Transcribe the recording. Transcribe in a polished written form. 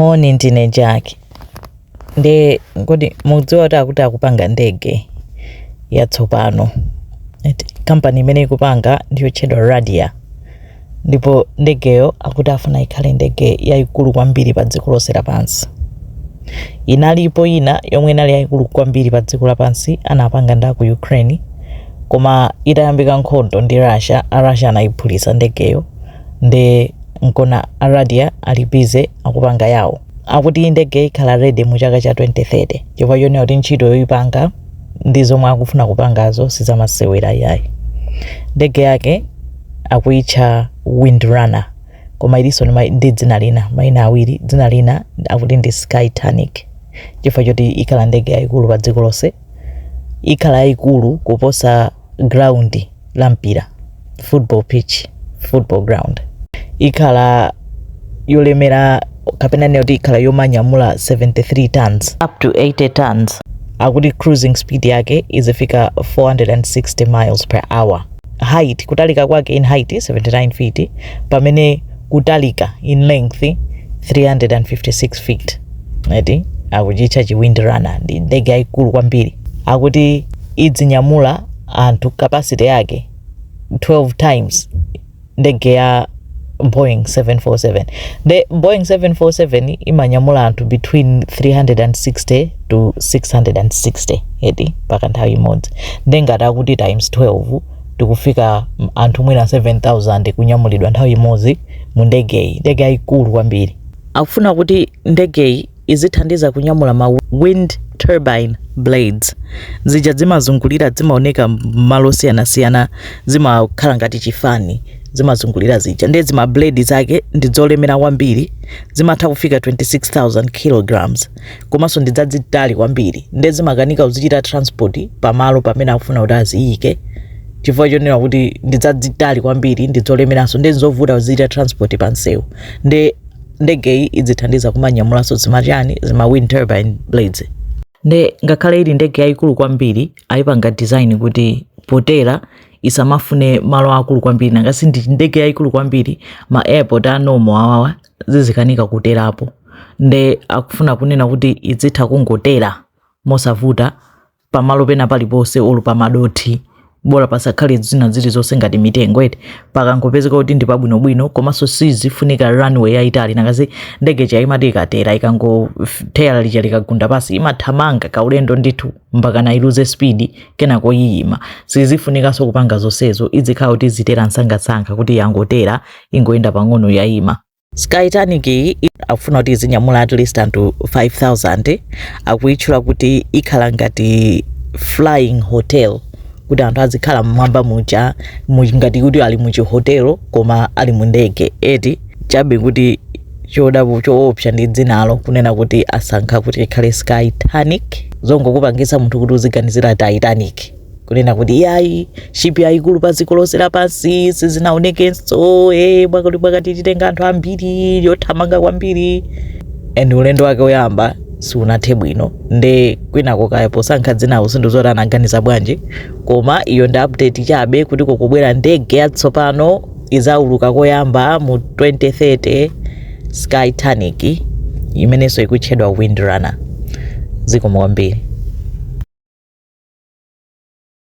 Moni, ndine Jack. Nde kodi mukudziwa kuti akuti akupanga ndege yatsopano? Kampani imene ikupanga ndiyotchedwa Radia, ndipo ndegeyo akuti afuna ikhale ndege yayikulu kwambiri pa dziko lonse lapansi. Inalipo ina yomwe inali yayikulu kwambiri pa dziko lapansi, anapanga ndi aku Ukraine, koma itayambika nkhondo ndi Russia, a Russia anayiphulitsa ndegeyo. Nde nkona a Radia ali busy akupanga yawo. Akuti ndege ikhala ready mu chaka cha 2030, chifukwa chonena kuti ntchito yoyipanga ndi zomwe akufuna kupangazo sizamasewera iyayi. Ndege yake akuyitcha Windrunner, koma ilinso ndi dzina lina, mayina awiri. Dzina lina akuti ndi Skytanic, chifukwa choti ikhala ndege yayikulu pa dziko lonse. Ikhala yayikulu kuposa ground la mpira, football pitch, football ground. Ikhala yolemera, kapena nene kuti ikhala yomanyamula 73 tons up to 80 tons. Akuti cruising speed yake izifika 460 miles per hour. Height, kutalika kwake, in height 79 feet, pamene kutalika, in length, 356 feet. Eti akuchitcha chi Windrunner, ndi ndege yayikulu kwambiri. Akuti idzinyamula anthu, capacity yake 12 times ndege ya Boeing 747. The Boeing 747 imanyamula anthu between 360 to 660, eti, paka nthawi imodzi. Ndengati akuti times 12, tikufika anthu mwina 7000 kunyamulidwa nthawi imodzi mu ndegeyi, ndege yayikulu kwambiri. Akufuna kuti ndegeyi izithandiza kunyamula ma wind turbine blades, zija zimazungulira, zimaoneka malo osiyanasiyana, zimakhala ngati chifani, zimazungulira zija. Ndiye zima blade zake ndi zolemera kwambiri, zimatha kufika 26,000 kilograms, komanso ndi zazitali kwambiri. Ndiye zimakanika kuzichita transport pamalo pamene akufuna kuti aziyike, chifukwa chonena kuti ndi zazitali kwambiri, ndi zolemeranso, ndi zovuta kuzichita transport pa msewu. Ndi ndegeyi idzithandiza kumanyamulanso zimachani, zima wind turbine blades. Nde ngakhale ili ndege yayikulu kwambiri, ayipanga design kuti potera isamafune malo akulu kwambiri. Nangasi ndi ndege yayikulu kwambiri, ma airport a normal awawa zizikanika kuterapo. Nde akufuna kunena kuti izitha kungotera mosavuta pamalo pena paliponse, olo pamadothi, bola pasakhale zina zilizonse ngati mitengo, eti, pakangopezeka kuti ndi pabwinobwino. Komanso sizifunika runway yayitali. Nangasi ndege cha imati ikatera, ikangotera lija likagunda pasi, imathamanga kaulendo ndithu mpaka na iluze speed, kenako yiyima. Sizifunikanso kupanga zonsezo, izikhala kuti zitera msangasanga, kuti yangotera, ingoyenda pang'ono, yayima. Skytanic iyi akufuna kuti izinyamula at least anthu 5000. Akuyitchula kuti ikhala ngati flying hotel, kuti anthu azikhala mmwamba muja ngati kuti ali muchihotelo koma ali mu ndege, eti. Chabe kuti chodapo choopsa ndi dzinalo, kunena kuti asankha kuti ikhale Skytanic, zongokupangisa munthu kuti uziganizira Titanic, kunena kuti iyayi, ship yayikulu pa dziko lonse lapansi, sizinaonekenso, bwakati bwakati, titenga anthu ambiri, yothamanga kwambiri. And ulendo wake woyamba siunathe bwino. Nde kwinako kaya posankha dzinawo sindizoti anaganiza bwanji, koma iyo ndi update chabe kuti kukubwera ndege yatsopano, izauluka koyamba mu 2030, Skytanic, imenenso ikutchedwa Windrunner. Zikomo kwambiri.